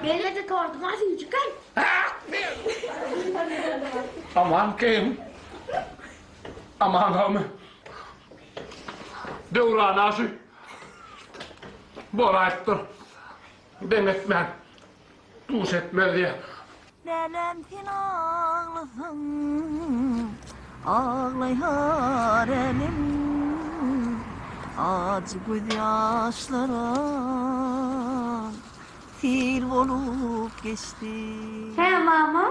Gelneje tortuň a süýji eken. Aman kim? Aman hamy? Döwran aşy bolaýypdyr. Deň etmän, duş etmez diýýär. Läläm sen aglasaň, aglaýar älem, Ajy gözýaşlara sil bolup geçdi. Hä mama?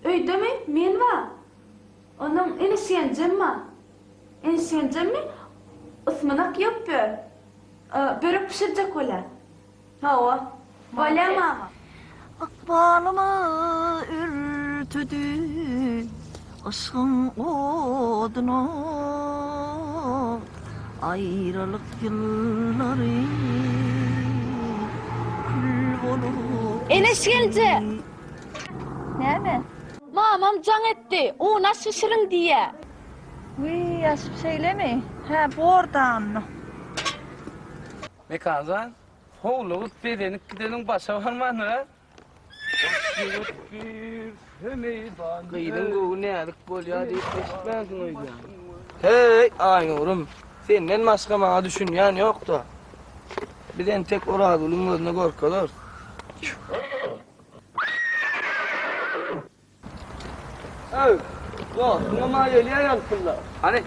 Öýdemi? Men bar. Onuň inişgenjem bar. Inişgenjemmi? Ysmanak ýok ýör. Börek bişirjek bolýar. Hawa. Bolýa mama. Ykbalymy örtedi yşgyň oduna, Aýralyk ýyllary kül bolup Eneşgelje! Näme? Mamam jaň etdi, un aş bişiriň diýýä. Wiý, aşyp şeýlemi? Hä, bor-da onda. Mekanjan, howlugyp bezenip gideniň başa barmandyr-a? Gyzyň göwni näzik bolýar diýip eşitmänsiň öýdýän. Heý, Aýnurum, senden başga maňa düşünýän ýok-da. Biz entek Orazgülüň gözüne görkezeris. Öý, dostuňam a gelýär ýalpyldap. Hany.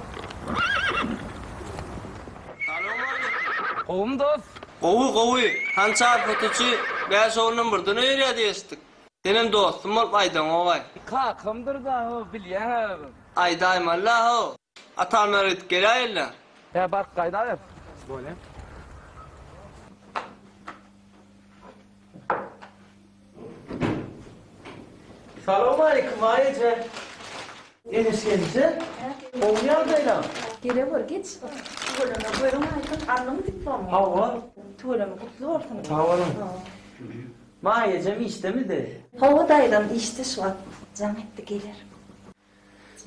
Salowmaleýkim. Gowumy dost? Gowy, gowy. Han çarpytyçy bäş oglundan birden öýerýär diýip eşitdik. Senem dostum bolup aýdaňogaý. Kakamdyr-da, ho, bilýäň-ä özüň. Aýdaýmaly-la, ho. Atamlar gidip geläýeli-le. Hä, baryp gaýdaber. Bolýa. Salowmaleýkim Maýa eje. Eneşgenje, gowy ýagdaýlaň? Gele gör, geç. Tüweleme, gözüň aýdyň, aldyňmy diplomyňy? Hawa. Tüweleme, gutly bolsun. Sag boluň. Maýa ejem işdemidi? Hawa, daýzam işde şu wagt. Jaň etdi, geler.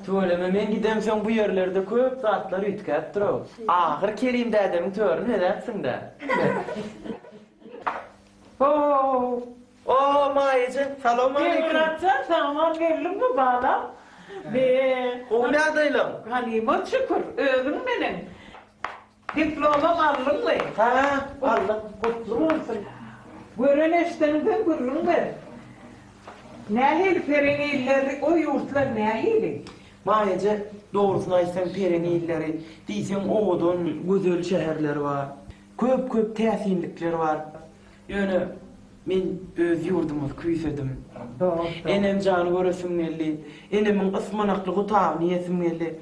Tüweleme, men gidemsoň bu ýerlerde köp zatlar üýtgäpdir-ow. Ahyr Kerim dädemiň törüni bezäpsiň-dä. Ho-o-o! O, Maýa eje, salowmaleýkim. Begmyrat jan, sag-aman geldiňmi, balam? Be, Gowy ýagdaýlaň? Halyma şükür, özüň meniň. Diplomam aldyňmy? Hä, aldym. Gutly bolsun. Gören-eşideniňden gürrüň ber. Nähili pereň illeri, o ýurtlar nähili? Maýa eje, dogrusyny aýtsaň pereň illeri diýseň owadan, gözel şäherleri bar. Köp-köp täsinlikler bar. Ýöne men öz ýurdumyzy küýsedim. Enem jany göresim geldi. Enemiň ysmanakly gutabyny iýesim geldi.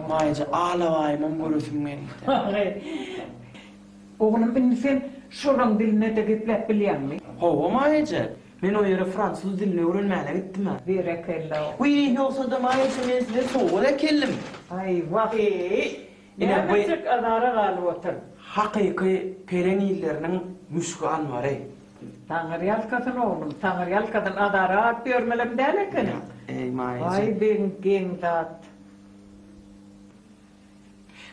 Maýaja alabaýymam göresim geldi. Oglum indi sen şolaň dilinde-de gepläp bilýäňmi? Hawa Maýaja, men o ýere fransuz dilini öwrenmäne gitdim-ä. Berekella. Wiý, ýogsa-da Maýaja men size sowgat äkeldim. Aý, wah-eý! Ine bu Nämetjik azara galyp otyr. Hakyky pereň illeriniň müşki anbary. Taňyrýalkasyn oglum, taňyrýalkasyn, azara galyp ýörmelem däl ekeniň. Eý, Maýa eje. Waý, beň geň zat.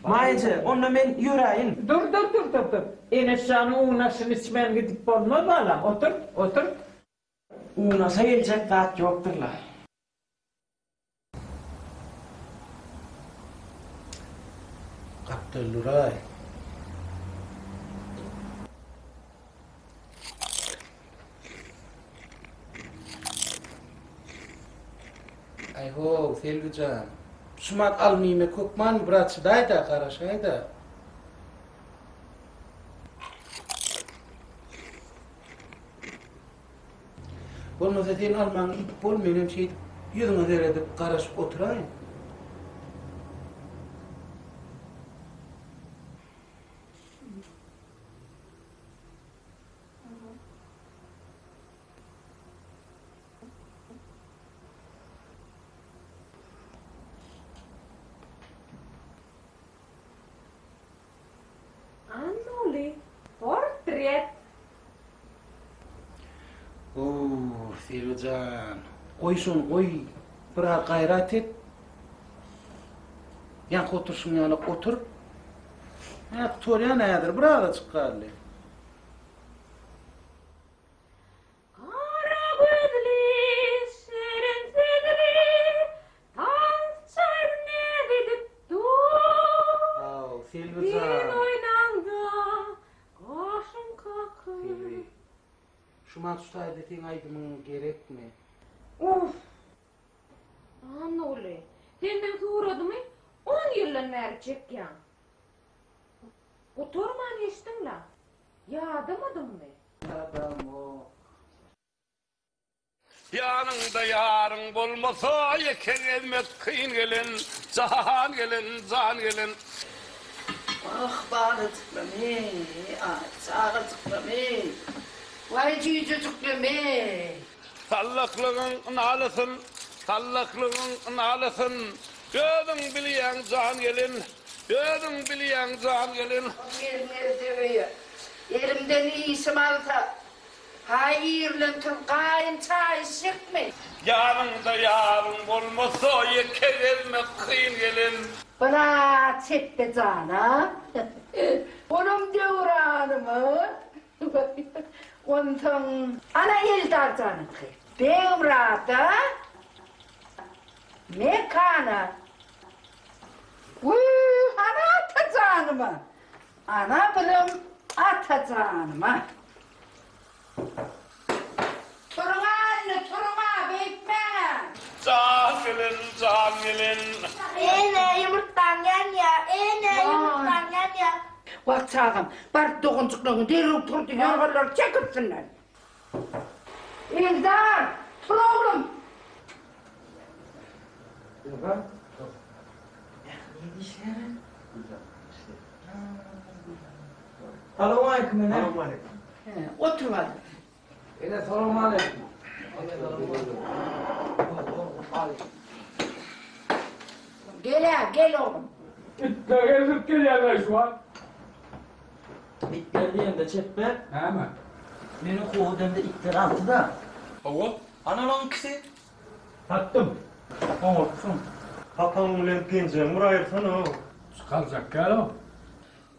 Maýa eje, onda men ýöräýin. Dur, dur, dur, dur, dur. Eneşjanyň unaşyny içmän gidip bolmaz, balam, otur, otur. Unaşa geljek zat ýokdur-la. Gapdal duraý. Aý how, Selbi jan. Şumat alma iýmek hökmanmy, biraz çydaý-da, garaşaý-da. Bolmasa sen almaňy iýip bol, menem şeýdip ýüzüňe seredip garaşyp oturaýyn. Annaguly, portret. Ow, Selbi jan, goý şony, goý, biraz gaýrat et. Ýaňky oturyşyň ýalak otur. Hä, gutarýan häzir, birazajyk galdy. Selbi jan. Sen oýnaňda gaşyň kakyp. Selbi. Şumat şu taýda seň aýdymyň gerekmi? Uff! Annaguly, sen meň suradymy on ýyldan bäri çekýäň. Gutarman geçdiň-la. Ýadamadyňmy? Ýadamok. Ýanyňda ýaryň bolmasa ýeke gezmek kyn gelen, jan gelen, jan gelen. Wah, balajyklam-eý, aý, çagajyklam-eý, waý, jüýjejiklam-eý. Sallaklygyň nalasyn, sallaklygyň nalasyn, özüň bilýäň jan gelin, özüň bilýäň jan gelin. Gelin gelse öýe, elimden işim alsa, Haý irden turup gaýyn çaý içjekmi? Ýanyňda ýaryň bolmasa ýeke gezmek kyn gelen. Bala çepbe jana. Olam döwranymy. Onsoň ana Eldar janyňky. Begmyrada Mekana. Wüý hany ata janyma. Ana bilim ata janyma. Turuň-a indi, turuň-a, beýtmäň-ä! Jan gelen, jan gelen. Ene, ýumurtgaň ýanýa, ene, ýumurtgaň ýanýa. Wah, çagam, baryp doganjyklaryňy derrew turdy, ýorganlary çek üstünden. Eldar, tur oglum! Salowmaleýkim ene. Salowmaleýkim. Otur balam. Ene salowmaleýkim. Gel-ä, gel oglum. Itler gezip gelýärler şu wagt. Itler diýende çepbe. Näme? Meni kowdy hem-de itler aldy-da. Hawa. Ana olaň ikisi. Satdym. Oňartsyň. Papagyň bilen penjegiňi bir aýyrsana-ow. Çykarjak däl-ow.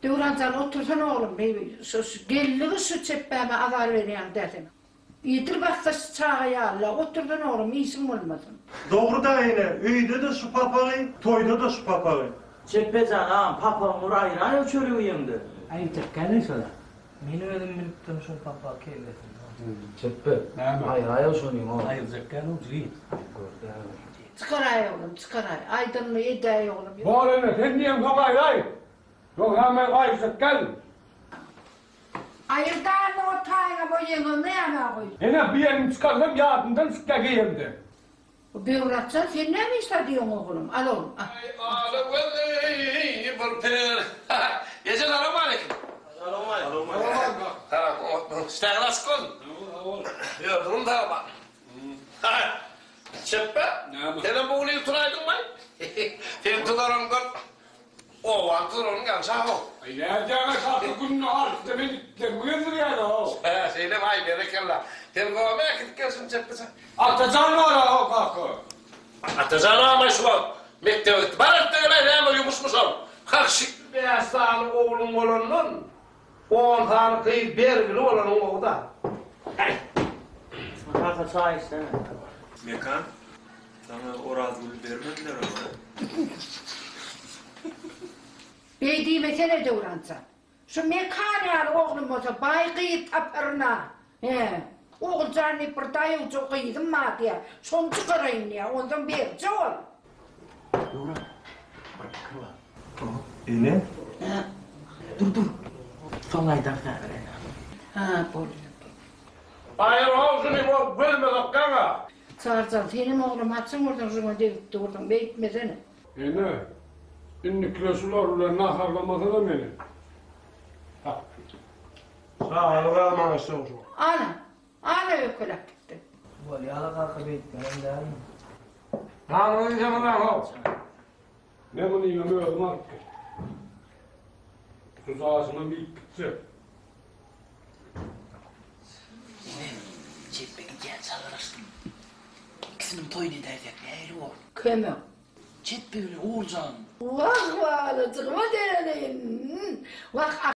Döwran jan, otursana oglum, şu geldigi şu çepbäme azar berýäň-dä sen. Edil basdaş çaga ýaly-la, otursana oglum, işiň bolmasyn. Dogry-da ene, öýde-de şu papagy, toýda-da şu papagy. Çepbe jan, agam, papagyňy bir aýraý-ow çöregi iýeňde. Aýyrjak däl-ä şola. Men özüm bilipdim şuň papagy kellesinde. Çepbe, aýraý-ow şonyň-ow. Aýyrjak däl-ow jigit. Gör-dä. Çykaraý oglum, çykaraý. Aýdanymy edäý oglum. Bor ene, sen diýeňsoň aýraý. Ýogsa men aýyrjak däl. Aýyrdanyny o taýyňa bu ýeňiňi nämä goý. Ene, bu ýeňimi çykarsam ýadymdan çykýa geýemde. Bu Begmyratjan sen näme iş zadýoň oglum? Al oglum, al. Aý, ala gözli bir per. Eje salowmaleýkim. Salowmaleýkim. Salam, oňatmyň? Işdäňiz açyk bolsun. Ýördüňmi sag-aman? Çepbe, senem bu gün ir turaýdyňmy? Sen tuzaryň görüp, Obany tuzlaryň ýaňşa-how. Aý, nädýäň-aý, kaka, günde altyda men itlerimi gezdirýän-ow. Hä, şeýlemi, aý, berekella. Sen gowy äkidip gel şuny çepbe-çe. Atajan bar-a-how, kaka. Atajan agam-aý şu wagt mekdebe gitdi. Bar ertde gel-aý, näme ýumuşmyş ol. Kak, şi. Bäş sany ogluň bolandan, on sany gyz bergili bolanyň gowy-da. Aý. Kaka, çaý içsene. Mekan, Saňa Orazgüli bermediler-ow. Beý diýmesene Döwranjan. Şu Mekan ýaly oglum bolsa baý gyz taparyn-a. Hä. Oguljan diýip bir daýawja gyzym bar diýýär. Şony çykaraýyn diýýär. Onsoň berje ol. Döwran, bir pikir bar. Ene? Hä. Dur, dur. Soň aýdarys häzir ene. Hä, bolýa. Aýyr-how şuny, o gözüme sokýaň-a. Çarjan, senem oglum haçan görseň şuňa degip dursuň, beýtmesene. Ene, indikile şular bilen naharlamasana meni. Hak. Çagalyk almaň eşegiň şu. Ana, ana öýkeläp gitdi. Bolýa-la kaka beýtmenem dälmi? Nanyňyzy iýseňiz-ä-how. Men muny iýmem özüm alyp gel. Şu daşynam iýip gitjek. Ine, çepbe gidýän çagyrasyn. Ikisiniň toýuny edäýsek nähili bor? Kömek. Çepbe bilen Oguljan. Wah, balajygyma döneýin. Wah,.